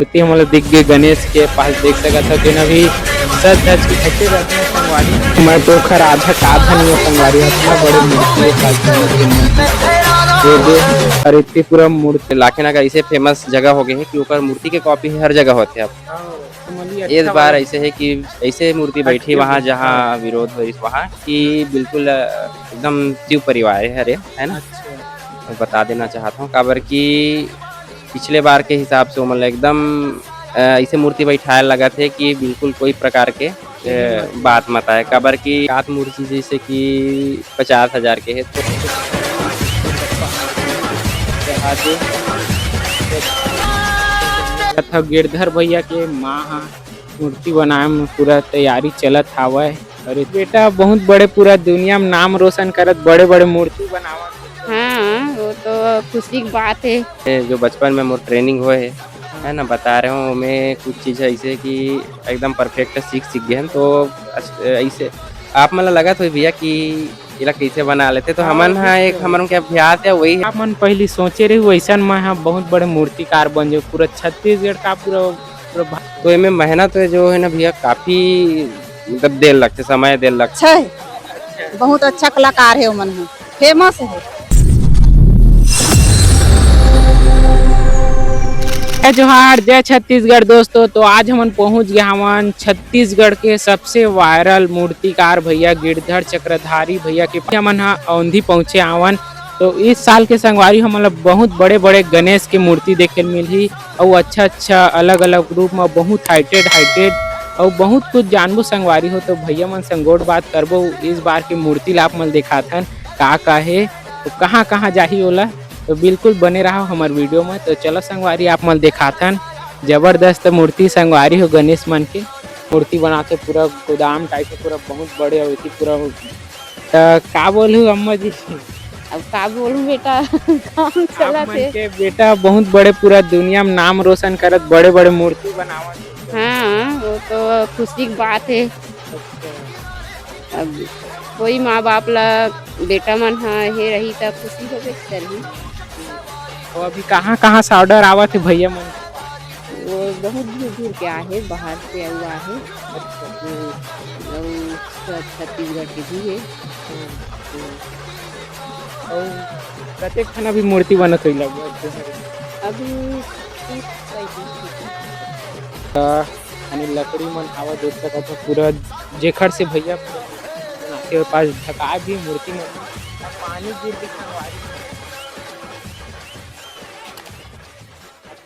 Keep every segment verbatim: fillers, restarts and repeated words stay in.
मूर्ति हमन ला दिख गे गणेश के पास, देख सकत हव, जेन अभी सज धज के खच्चे रहते हैं संगवारी। मैं तो ओखर आधा का आधा नहीं है संगवारी, इतना बड़े मूर्ति है पास। ये दे, और इतनी पूरा मूर्ति लाखेना का ऐसे फेमस जगह हो गए है कि ओकर मूर्ति के कॉपी हर जगह होते हैं। अब इस बार ऐसे है कि ऐसे मूर्ति बैठी वहाँ, जहाँ विरोध हो वहाँ, कि बिल्कुल, अ, एकदम शिव परिवार है, हरे, है ना? बता देना चाहत हूँ, काबर कि पिछले बार के हिसाब से ओमन ला एकदम, अ, ऐसे मूर्ति बैठाए लगत हे कि बिल्कुल कोई प्रकार के, अ, बात मत आए, काबर कि सात मूर्ति जैसे कि पचास हजार के हे, तो गिरधर भैया के माँ हा मूर्ति बनाए में पूरा तैयारी चलत हावय। अरे बेटा, बहुत बड़े पूरा दुनिया में नाम रोशन करत, बड़े-बड़े मूर्ति बनावत। हाँ, वो तो खुशी की बात है। ये जो बचपन में मोर ट्रेनिंग होए हे, है ना, बता रहे हो, मैं कुछ चीज ऐसे कि एकदम परफेक्ट सीख, सीख गए हैं। तो अस-, ऐसे आप मन ला लगत होई भैया कि एला कैसे बना लेते, तो हाँ, हमन हा एक, हमन के अभ्यास है, वही है। आप मन पहली सोचे रही, वैसन मैं हा बहुत बड़े मूर्तिकार बन जाऊँ, पूरा छत्तीसगढ़ का पूरा, पूरा भा- तो एमे मेहनत जो है ना भैया, काफी मतलब देर लगथे, समय देर लगथे। अच्छा है, बहुत अच्छा कलाकार है ओमन ह, फेमस है। जय जोहार, जय छत्तीसगढ़ दोस्तों। तो आज हमन पहुंच गए हवन छत्तीसगढ़ के सबसे वायरल मूर्तिकार भैया गिरधर चक्रधारी भैया के पास। हमन ह औंधी पहुंचे आवन। तो इस साल के संगवारी हमन ला बहुत बड़े-बड़े गणेश के मूर्ति देखे ल मिलही। अउ अच्छा-अच्छा अलग-अलग रूप म बहुत हाइटेड हाइटेड अउ बहुत कुछ जानबो संगवारी हो, तो भैया मन संग गोठ बात करबो। इस बार के मूर्ति ला आप मन देखाथन का का हे, तो कहाँ-कहाँ जाही ओला, तो बिल्कुल बने रहो हमर वीडियो में। तो चलो संगवारी, आप मन देखाथन जबरदस्त मूर्ति संगवारी हो, गणेश मन के मूर्ति बनाथे पूरा गोदाम टाइप के, पूरा बहुत बड़े अउ एती पूरा त का बोलूं अम्मा जी? अब का बोलूं बेटा, काम आप चलत मन हे। के बेटा बहुत बड़े पूरा दुनिया में नाम रोशन करत, बड़े-बड़े मूर्ति बनावत हे। हाँ, वो तो खुशी की बात है। अच्छा। अब कोई माँ बाप ला बेटा मन ह हे रही त खुशी होबे करही। तो अभी कहाँ-कहाँ से ऑर्डर आवत हे भैया मन? वो बहुत दूर दूर के आहे, बाहर से अउ आहे। अच्छा। हम्म, अउ छ-, छत्तीसगढ़ के भी है। हम्म। अउ कतेक ठन अभी मूर्ति बनत होही लगभग? अभी तीस पैंतीस ठन। त यानी लकड़ी मन हवा देख सकत हो पूरा, जेखर से भैया पूरा बनाथे, ओकर पास ढका भी मूर्ति मन, पानी गिर के संगवारी।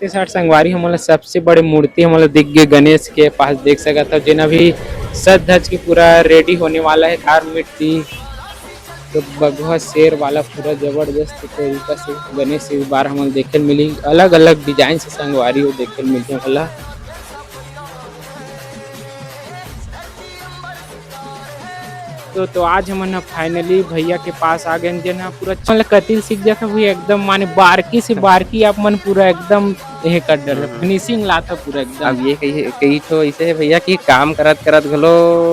साठ संगवारी हमन ला सबसे बड़े मूर्ति हमन ला दिख गे गणेश के पास, देख सकत हव, जेन अभी सज धज के पूरा रेडी होने वाला है। कार मिट्टी तो बघवा शेर वाला पूरा जबरदस्त तरीका से गणेश इस बार हमन देखे ल मिली, अलग-अलग डिजाइन से संगवारी हो देखे ल मिलथे हमन ला। तो, तो आज हमन ह finally भैया के पास आ गए, जेन ह पूरा चल कतिल सीख जात हे भैया, एकदम माने बारकी से बारकी आप मन पूरा एकदम यह कर डर, हाँ। Finishing लात हे पूरा एकदम। अब ये कही, कही तो ऐसे है भैया कि काम करत करत घलो,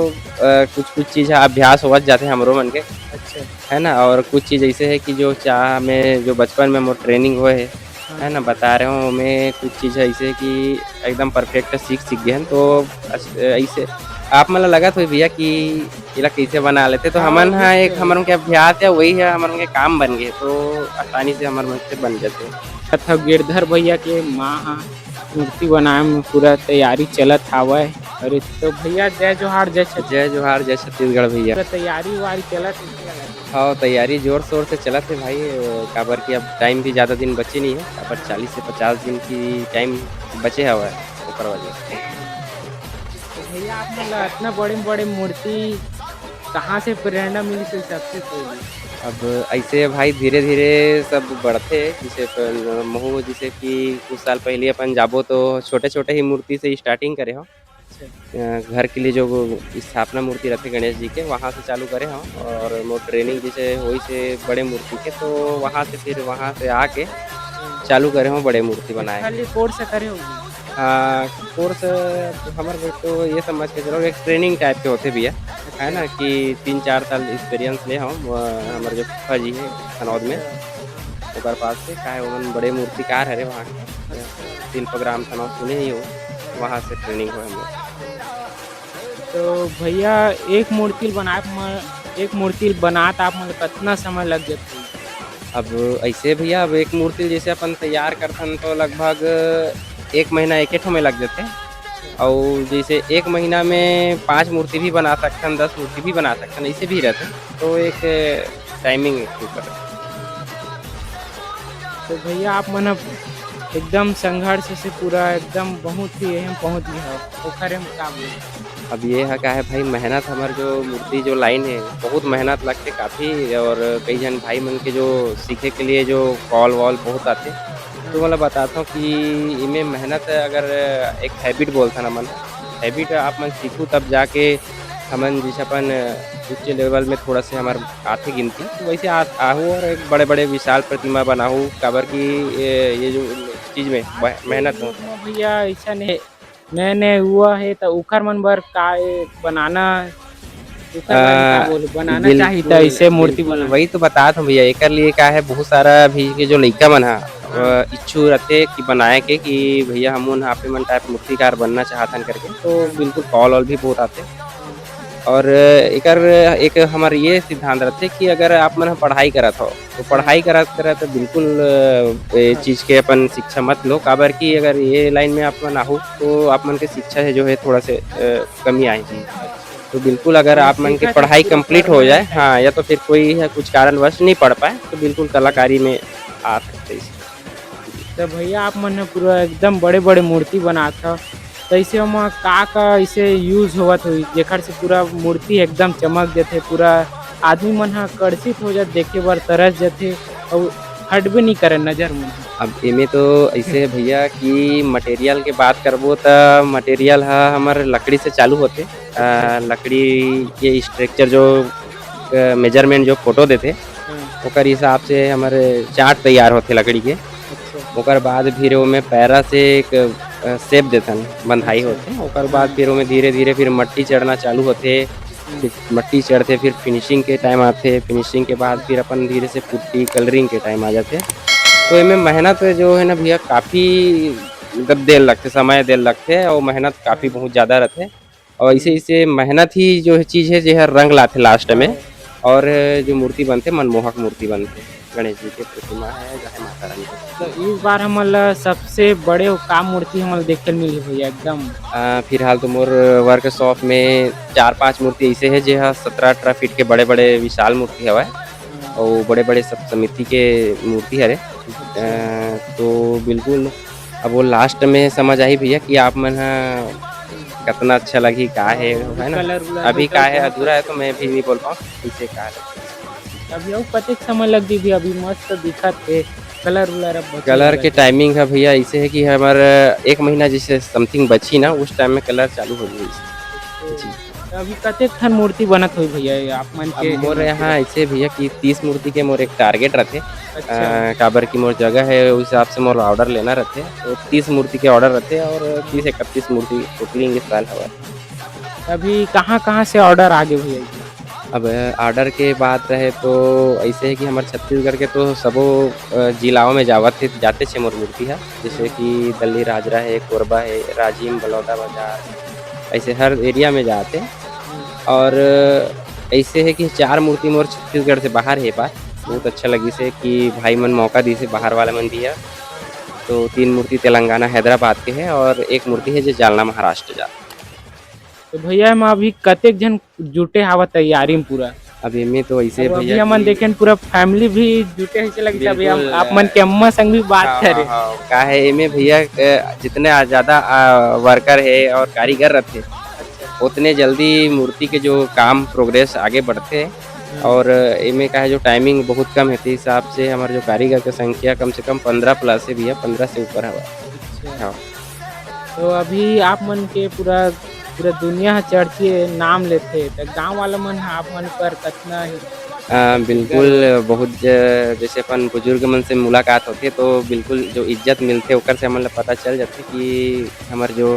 अ, कुछ कुछ चीज ह अभ्यास होवत जाथे हमरो मन के। अच्छा। है ना, और कुछ चीज ऐसे है कि जो चाह में जो बचपन में मोर ट्रेनिंग होए है, हाँ। है ना, बता रहे हो, मैं कुछ चीज ऐसे कि एकदम परफेक्ट सीख, सीख गए हैं। तो अस-, ऐसे आप मन ला लगत होई भैया कि एला कैसे बना लेते, तो हाँ, हमन हा एक, हमर के अभ्यास है, वही है, हमर के काम बन गए, तो आसानी से हमर मन से बन जाते। कथक गिरधर भैया के माँ हा मूर्ति बनाए में पूरा तैयारी चलत हावय। अरे तो भैया, जय जोहार, जय छत्तीसगढ़। जय जोहार, जय छत्तीसगढ़ भैया। पूरा तैयारी वारी चलत हे? हाँ, तैयारी जोर शोर से चलत हे भाई, काबर कि अब टाइम भी ज्यादा दिन बचे नहीं है, काबर चालीस से पचास दिन की टाइम बचे हवय, ओकर वजह से। तो भैया, आप मन ला इतना बड़े बड़े मूर्ति कहाँ से प्रेरणा मिली से सबसे पहले? अब ऐसे भाई धीरे धीरे सब बढ़थे, जैसे अपन महू, जैसे कि कुछ साल पहले अपन जाबो तो छोटे छोटे ही मूर्ति से स्टार्टिंग करे हो। अच्छा। अ, घर के लिए जो स्थापना मूर्ति रहते गणेश जी के, वहाँ से चालू करे हो, और मोर ट्रेनिंग जैसे होई से बड़े मूर्ति के, तो वहाँ से फिर वहाँ से आके हम्म। चालू करे हो बड़े मूर्ती बनाए। खाली कोर्स करे हो? हाँ, कोर्स हमर घर तो ये समझ के चलो, एक ट्रेनिंग टाइप के होते भैया, है ना, कि तीन चार साल एक्सपीरियंस ले हम, अ, हमर जो फूफा जी है हनौद में, ओकर पास से, काहे ओमन बड़े मूर्तिकार हरे वहाँ के। शिल्पग्राम था ना, सुने ही हो, वहाँ से ट्रेनिंग हुआ हम लोग। तो भैया, एक मूर्ति बनाए म-, एक मूर्ति बनात आप मन ल कतना समय लग जाथे? अब ऐसे भैया, अब एक मूर्ति जैसे अपन तैयार करथन तो लगभग एक महीना एके ठो में लग जाथे, अउ जैसे एक महीना में पाँच मूर्ति भी बना सकथन, दस मूर्ति भी बना सकथन, ऐसे भी रहथे। तो एक टाइमिंग के ऊपर। तो भैया, आप मन ह एकदम संघर्ष से पूरा एकदम बहुत ही एहम पहुँच गए हो, ओखरे में का बोले? अब ये है क्या है भाई, मेहनत, हमार जो मूर्ति जो लाइन है, बहुत मेहनत लगते काफ़ी, और कई जन भाई मन के जो सीखे के लिए जो कॉल वॉल बहुत आते। तो मतलब बताता हूँ कि इमे मेहनत अगर एक हैबिट बोलता ना मन, हैबिट आप मन सीखू तब जाके हमन जैसे अपन उच्च लेवल में थोड़ा से हमार आथे गिनती, तो वैसे आ-, आहू और एक बड़े-बड़े विशाल प्रतिमा बनाहू, काबर कि ये, ये जो चीज़ में मह-, मेहनत हो। भैया, ऐसा नहीं, नए-नए हुआ है, तो उखर मन बर का, ए, बनाना, उखर मन का आ, बोलू, बनाना चाहिए, तो बिल्कुल, ऐसे मूर्ति बिल्कुल, बनाना। वही तो बतात हूँ भैया, एकर लिए का है, बहुत सारा अभी के जो लइका मन हा, हाँ। अ, इच्छु रथे कि बनाए के कि भैया, हमन आपे मन टाइप मूर्तिकार बनना चाहत हन करके, तो बिल्कुल कॉल वॉल भी बहुत आथे। और एकर एक हमर ये सिद्धांत रथे कि अगर आप मन ह पढ़ाई करत हो, तो पढ़ाई करत करत बिल्कुल, अ, ये चीज के अपन शिक्षा मत लो, काबर कि अगर ये लाइन में आप मन आहू, तो आप मन के शिक्षा है जो है थोड़ा से, अ, कमी आही। तो बिल्कुल अगर आप मन के पढ़ाई कंप्लीट हो जाए, हाँ, या तो फिर कोई है कुछ कारणवश नहीं पढ़ पाए, तो बिल्कुल कलाकारी में आ सकते हैं। तो भैया, आप मन ह पूरा एकदम बड़े-बड़े मूर्ति बनात हव, तो ऐसे ओमा का-का ऐसे यूज़ होवत होही, जेखर से पूरा मूर्ति एकदम चमक जथे, पूरा आदमी मन ह आकर्षित हो जात, देखे बर तरस जथे, अउ हटबे नहीं करे नजर मन ह? अब एमे तो ऐसे है भैया कि मटेरियल के बात करबो, त मटेरियल ह हमर लकड़ी से चालू होथे। अ, अच्छा। लकड़ी के स्ट्रक्चर जो, अ, मेजरमेंट जो फोटो देथे, हाँ। ओकर हिसाब से हमर चार्ट तैयार होथे लकड़ी के। अच्छा। ओकर बाद फिर ओमे पैरा से एक, अ, शेप देथन, बंधाई अच्छा। होथे। ओकर बाद हाँ। फिर ओमे धीरे-धीरे फिर मट्टी चढ़ना चालू होथे। हम्म। फिर मट्टी चढ़थे, फिर फिनिशिंग के टाइम आथे। फिनिशिंग के बाद फिर अपन धीरे से पुट्टी, कलरिंग के टाइम आ जाथे। तो एमे मेहनत जो है ना भैया, काफ़ी मतलब देर लगथे, समय देर लगथे और मेहनत काफ़ी हाँ। बहुत ज़्यादा रथे। और ऐसे, ऐसे मेहनत ही जो है चीज़ है, जे हर रंग लाथे लास्ट में, और जो मूर्ति बनथे, मनमोहक मूर्ति बनथे। गणेश जी के प्रतिमा है, चाहे माता रानी के। तो इस बार हमन ला सबसे बड़े का मूर्ति हमन ला देखे ल मिलही भैया एकदम? आ, फिलहाल तो मोर वर्कशॉप में चार पांच मूर्ति ऐसे है, जे हा सत्रह अठारह फीट के बड़े-बड़े विशाल मूर्ति हवय, हाँ। और बड़े-बड़े सब समिति के मूर्ति हरे। अच्छा। अ, तो बिल्कुल अब वो लास्ट में समझ आही भैया कि आप मन ह कतना अच्छा लगही, का हे, हाँ, है ना? कलर वलर अभी का है, अधूरा है, तो मैं भी नहीं बोल पाऊँ, पीछे का है। अभी अउ कतेक समय लगही भैया? अभी मस्त दिखत हे, कलर वलर अब बचे कलर के टाइमिंग है भैया, ऐसे है कि हमर एक महीना जैसे समथिंग बची ना, उस टाइम में कलर चालू हो जाही। जी। अभी कतेक ठन मूर्ति बनत होही भैया, ये आप मन के अब मोर यहाँ ऐसे भैया कि तीस मूर्ति के मोर एक टारगेट रथे। अच्छा। अ, काबर कि मोर जगह है, उस हिसाब से मोर ऑर्डर लेना रथे, तो तीस मूर्ति के ऑर्डर रथे और तीस इकतीस मूर्ति टोटलिंग इस साल हवा। अभी कहाँ-कहाँ से ऑर्डर आ गे भैया? अब ऑर्डर के बात रहे तो ऐसे है कि हमर छत्तीसगढ़ के तो सबो, अ, जिलाओं में जावत हे, जाते छे मोर मूर्ति है, जैसे कि दल्ली राजरा है, कोरबा है, राजिम, बलौदा बाजार, ऐसे हर एरिया में जाते हैं। और ऐसे है कि चार मूर्ति मोर छत्तीसगढ़ से बाहर हे बार। बहुत अच्छा लगिस हे कि भाई मन मौका दिस हे, बाहर वाला मन भी है। तो तीन मूर्ति तेलंगाना, हैदराबाद के है और एक मूर्ति है जो जालना, महाराष्ट्र जा। तो भैया, एमा अभी कतेक झन जुटे हावत तैयारी में पूरा? अब एमे तो ऐसे अब अभी भैया हमन कि देखेन पूरा फैमिली भी जुटे हे, ऐसे लगिस हे। अभी हम बिल्कुल, आप मन के अम्मा संग भी बात हाँ, करे। हाँ, हाँ। का है एमे भैया, अ, जितने आ-, ज्यादा, आ, वर्कर है और कारीगर रथे, अच्छा। उतने जल्दी मूर्ति के जो काम प्रोग्रेस आगे बढ़थे। हम्म। और एमे का है जो टाइमिंग बहुत कम है, ते हिसाब से हमर जो कारीगर के संख्या कम से कम पन्द्रह प्लस है भैया, पन्द्रह से ऊपर हवा। अच्छा। हाँ। तो अभी आप मन के पूरा, पूरा दुनिया ह चर्चित नाम लेथे, त गाँव वाला मन ह आप मन पर कतना ही अ, बिल्कुल, गर्व? बहुत ज-, जैसे अपन बुजुर्ग मन से मुलाकात होथे, तो बिल्कुल जो इज्जत मिलथे, ओकर से हमन ला पता चल जाथे कि हमर जो,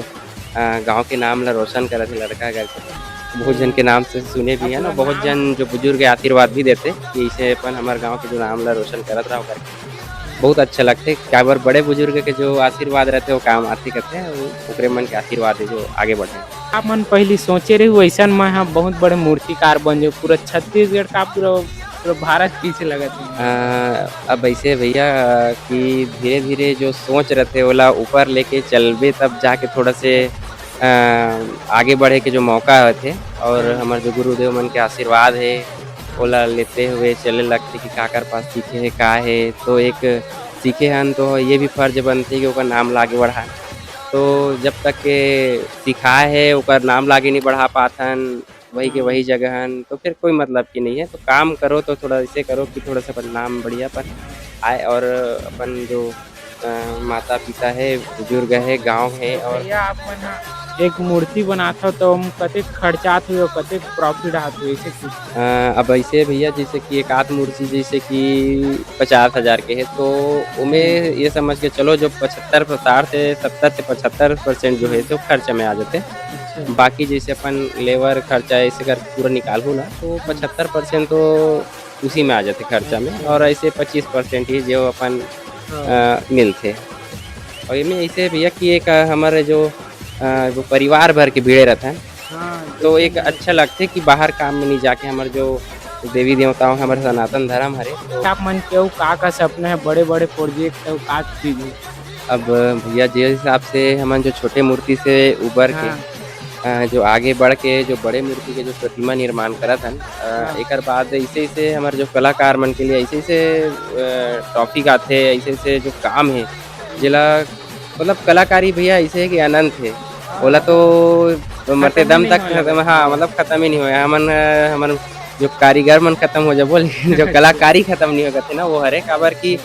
अ, गाँव के नाम ला रोशन करत हे लड़का करके। बहुत जन के नाम से सुने भी है ना, बहुत जन जो बुजुर्ग है आशीर्वाद भी देथे कि ऐसे अपन हमर गाँव के जो नाम ला रोशन करत रहो करके। बहुत अच्छा लगथे, काबर बड़े बुजुर्ग के जो आशीर्वाद रहथे, वो काम आथे करथे, वो ओकरे मन के आशीर्वाद हे जो आगे बढ़े। आप मन पहली सोचे रही वैसन मैं ह बहुत बड़े मूर्तिकार बन जाऊँ, पूरा छत्तीसगढ़ का पूरा, पूरा भारत पीछे लगत है। अ, अब ऐसे भैया कि धीरे-धीरे जो सोच रहथे ओला ऊपर लेके चलबे तब जाके थोड़ा से, अ, आगे बढ़े के जो मौका होथे और हाँ। हमर जो गुरुदेव मन के आशीर्वाद हे ओला लेते हुए चले लगथे कि काकर पास सीखे हे, का हे, तो एक सीखे हन तो ये भी फर्ज बनथे कि ओकर नाम ला आगे बढ़ान। तो जब तक के सिखाए हे ओकर नाम ला आगे नहीं बढ़ा पाथन, वही के हाँ। वही जगह हन, तो फिर कोई मतलब की नहीं है। तो काम करो तो थोड़ा ऐसे करो कि थोड़ा सा अपन नाम बढ़िया पर आए और अपन जो, अ, माता पिता है, बुजुर्ग है, गाँव है और भैया आप मन ह एक मूर्ति बनात हो तो ओम कतेक खर्चात हुए और कतेक profit आत हुए, ऐसे कुछ? अ, अब ऐसे भैया जैसे कि एक आध मूर्ति जैसे कि पचास हजार के है, तो ओमे ये समझ के चलो जो पचहत्तर, साठ से सत्तर से पचहत्तर percent जो है तो खर्चा में आ जाते। अच्छा। बाकी जैसे अपन लेबर खर्चा ऐसे करके पूरा निकालहु ना, तो पचहत्तर percent तो उसी में आ जाते खर्चा में, और ऐसे पच्चीस percent ही जो अपन, हाँ। अ, मिलथे। और एमे ऐसे भैया कि एक, अ, हमर जो, अ, जो परिवार भर के भिड़े रहथन, हाँ, तो एक बिल्कुल। अच्छा लगथे कि बाहर काम में नहीं जाके हमर जो देवी देवता हो, हमर सनातन धर्म हरे, तो आप मन के अउ का का सपना है, बड़े-बड़े project है, का चीज है? अब भैया, जे हिसाब से हमन जो छोटे मूर्ति से उबर के, हाँ। अ, जो आगे बढ़ के जो बड़े मूर्ति के जो प्रतिमा निर्माण करत हन, अ, हाँ। एकर बाद ऐसे-ऐसे हमर जो कलाकार मन के लिए ऐसे-ऐसे, अ, topic आथे, ऐसे-ऐसे जो काम हे, जेला मतलब कलाकारी भैया ऐसे है कि अनंत हे, हाँ। ओला तो मरते खत्म दम नहीं तक होए खत्म, लगता। हाँ, मतलब खत्म ही नहीं होए। हमन, अ, हमन जो कारीगर मन खत्म हो जाबो, लेकिन जो कलाकारी खत्म नहीं हो सकते ना, वो हरे, काबर कि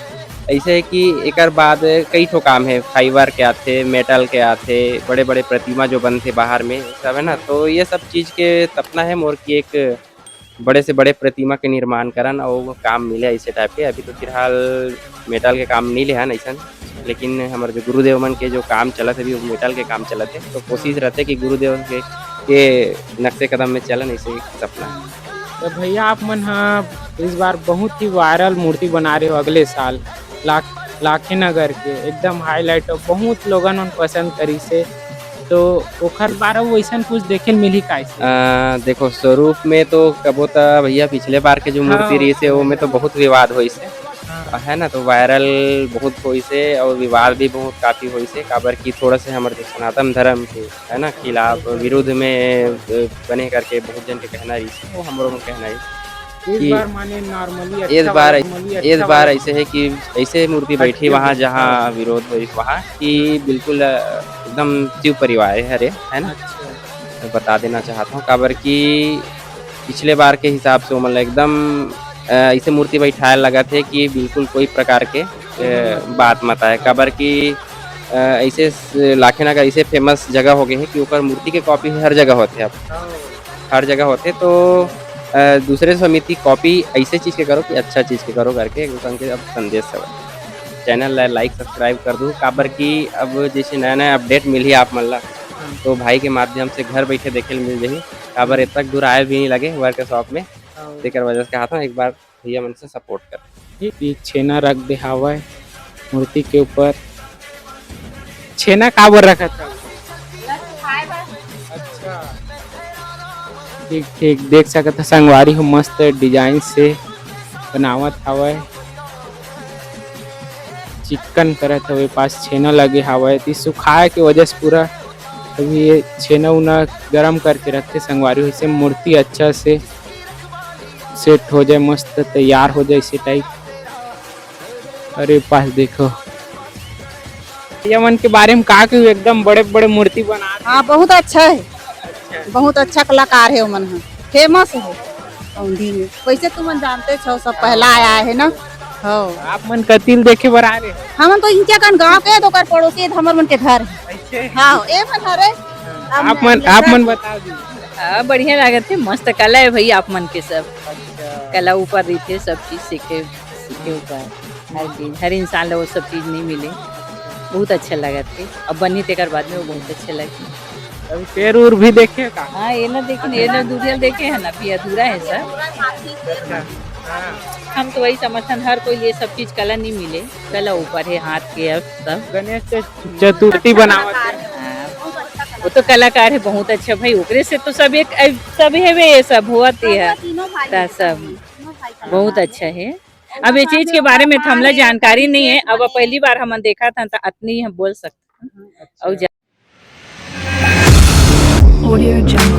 ऐसे है कि एकर बाद कई ठो काम है, fiber के आथे, metal के आथे, बड़े-बड़े प्रतिमा जो बनथे बाहर में, सब है ना, तो ये सब चीज के सपना है मोर कि एक बड़े से बड़े प्रतिमा के निर्माण करन अउ काम मिले ऐसे type के। अभी तो फिलहाल metal के काम नहीं ले हन ऐसन, लेकिन हमर जो गुरुदेव मन के जो काम चलत है, अभी वो metal के काम चलत है, तो कोशिश रहथे कि गुरुदेव के, के नक्शे कदम में चलन, ऐसे एक सपना है। तो भैया, आप मन ह इस बार बहुत ही viral मूर्ति बना रहे हो अगले साल, लाख-, लाखे नगर के एकदम highlight हो, बहुत लोगन मन पसंद करिस हे, तो ओखर बारे में वैसन कुछ देखे ल मिलही का ऐसे? अ, देखो, स्वरूप में तो कबो त भैया पिछले बार के जो मूर्ति हाँ, रहिस हे, वो में तो बहुत विवाद होइस हे, हाँ। है ना, तो viral बहुत होइस हे और विवाद भी बहुत काफी होइस हे, काबर कि थोड़ा से हमर जो सनातन धर्म के है ना, खिलाफ, विरुद्ध में, अ, बने करके बहुत जन के कहना रहिस, वो हमरो मन कहना रहिस इस कि बार माने normally इस अच्छा बार, वाला, normally इस अच्छा बार वाला। ऐसे है कि ऐसे मूर्ति बैठी वहाँ, जहाँ विरोध होइस वहाँ, कि बिल्कुल, अ, एकदम शिव परिवार हरे, है ना? अच्छा। बता देना चाहता हूँ, काबर कि पिछले बार के हिसाब से ओमन ला एकदम, अ, ऐसे मूर्ति बैठाए लगत हे कि बिल्कुल कोई प्रकार के, अ, बात मत आए, काबर कि, अ, ऐसे स-, लाखेना का ऐसे famous जगह हो गए हे कि ओकर मूर्ति के copy हर जगह होथे अब। हर जगह होथे, तो, अ, दूसरे समिति copy ऐसे चीज के करो कि अच्छा चीज के करो करके एक दूसरे के अब संदेश हवय। Channel ला like, subscribe कर दू, काबर कि अब जैसे नया-नया update मिलही आप मन ला, तो भाई के माध्यम से घर बैठे देखे ल मिल जाही, काबर इतना दूर आए भी नहीं लगे workshop में। हाँ। तेकर वजह से कहा था, एक बार भैया मन से support कर। ये छेना रख दे हावय मूर्ति के ऊपर। छेना काबर रखत हव? अच्छा। ठीक, ठीक, देख सकत ह संगवारी हो, मस्त design से बनावत हावय। चिक्कन करत हवे, पास छेना लगे हावय, ती सुखाए के वजह से पूरा अभी ये छेना उना गरम करके रखथे संगवारी हो। इसे मूर्ति अच्छा से set हो जाए, मस्त तैयार हो जाए इसे type। अरे पास देखो, ये मन के बारे में का कहू, एकदम बड़े-बड़े मूर्ति बना दे। हाँ, बहुत अच्छा है, अच्छा। बहुत अच्छा कलाकार है ओमन ह, famous है औंधी में। वैसे तुमन जानते छो, सब पहला आया है ना। हाँ। आप मन कतिल देखे बर आ रहे हो? हमन तो इनके कन गांव के, तो ओकर पड़ोसी है, तो हमर मन के घर है। अच्छा। हाँ, ए मन हरे। आप मन, आप मन बता दीजिए। हाँ, बढ़िया लागत है, मस्त कला है भाई आप मन के सब। अच्छा। कला ऊपर रहिथे, सब चीज सीखे, सीखे ऊपर, हर चीज, हर इंसान ला वो सब चीज नहीं मिले। बहुत अच्छा लागत है। अब बनी तेकर बाद में वो बहुत अच्छा लगे। अभी पेड़ उर भी देखे का? हाँ, ये ना देखे, ये ना दूरिया देखे है ना, अभी अधूरा है सर। अच्छा। हम तो वही समझथन, हर कोई ये सब चीज कला नहीं मिले, कला ऊपर है, हाथ के अब सब। गणेश चतुर्थी बनावत है। हाँ, वो तो कलाकार है बहुत अच्छा भाई, ओकरे से तो सब एक, सब है वे, ये सब होत ही है। सब बहुत अच्छा है। अब ये चीज के बारे में तो हमला जानकारी नहीं है, अब पहली बार हमन देखा था, तो अतनी हम बोल सकते हैं। और जा- Audio Jungle.